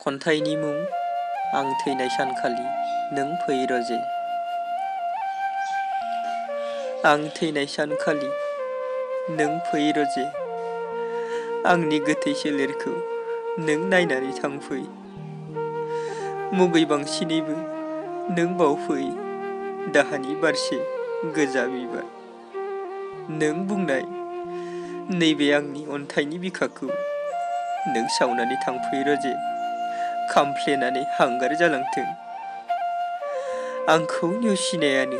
खन्थाइनि मुं आं थैनाय सानखालि नों फै रजे। आं थैनाय सानखालि नों फै रजे, आंनि गोथै सोलेरखौ नों नायनानै थांफै। मुगै बांसिनैबो नों बावफै दाहानि बारसे गोजा बिबार। नों बुंनाय नैबे आंनि अन्थाइनि बिखाखौ नों सावनानै थांफै रजे, खामफ्लेनानै हांगार जालांथों। आंखौ नेवसिनायानो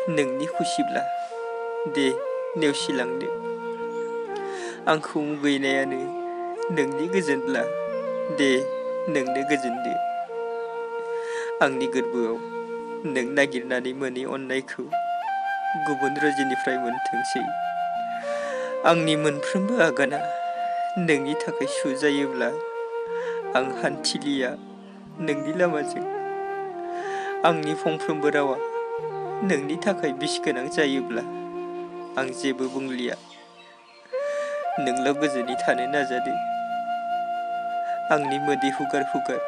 नोंनि खुसिब्ला दे नेवसिलांदो, आंखौ मुगैनायानो नोंनि गोजोनब्ला दे नोंनो गोजोनदो। आंनि गोरबोआव नों नागिरनानै मोनै अननायखौ गुबुन रजेनिफ्राय मोनथोंसै। आंनि मोनफ्रोमबो आगाना नोंनि थाखाय सुजायोब्ला आं हान्थिलिया नोंनि लामाजों। आंनि फंफ्रोमबो रावा नोंनि थाखाय बिस गोनां जायोब्ला आं जेबो बुंलिया, नोंल' गोजोनै थानो नाजादो। आंनि मोदै हुगार हुगार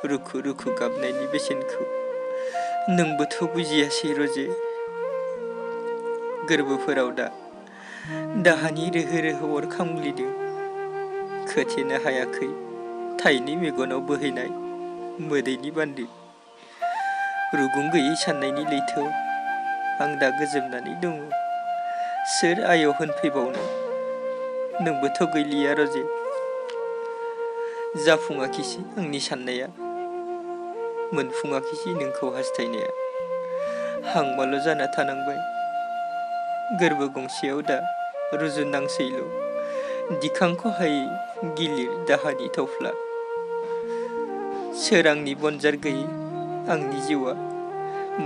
रुखु रुखु गाबनायनि बेसेनखौ नोंबोथ' बुजियासै रजे। गोरबोफोराव दा दाहानि रोहो रोहो अर खामग्लिदों, खोथेनो हायाखै थाइनै मेगनाव बोहैनाय मोदैनि बान्दो। रुगुं गैयै साननायनि लैथोआव आं दा गोजोमनानै दङ। सोर आय' होनफैबावनो नोंबोथ' गैलिया रजे। जाफुङाखिसै आंनि साननाया, मोनफुङाखिसै नोंखौ हास्थायनाया। हांमाल' जाना थानांबाय गोरबो गंसेयाव दा रुजुननांसैल' दिखांख'हायै गिलिर दाहानि थफ्ला। सोरांनि बनजार गैयै आंनि जिउआ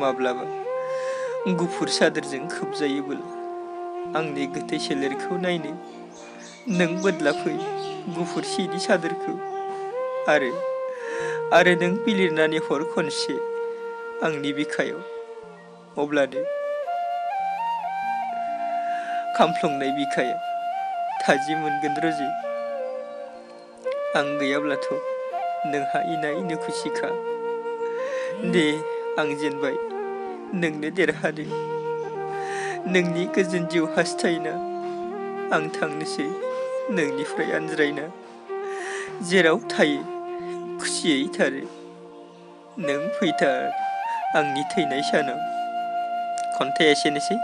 माब्लाबा गुफुर सादोरजों खोबजायोबोला आंनि गोथै सोलेरखौ नायनो नों बोदलाफै गुफुर सिनि सादोरखौ, आरो नों बिलिरनानै हर खनसे आंनि बिखायाव। अब्लानो खामफ्लंनाय बिखाया थाजिम मोनगोन रजे। आं गैयाब्लाथ' नोंहा इनायनो खुसिखा। दे आं जेनबाय नोंनो देरहादो। नोंनि गोजोन जिउ हास्थायना आं थांनोसै नोंनिफ्राय आनज्रायना। जेराव थायो खुसियै थारो नों फैथार आंनि थैनाय सानाव। खन्थाइया एसेनोसै।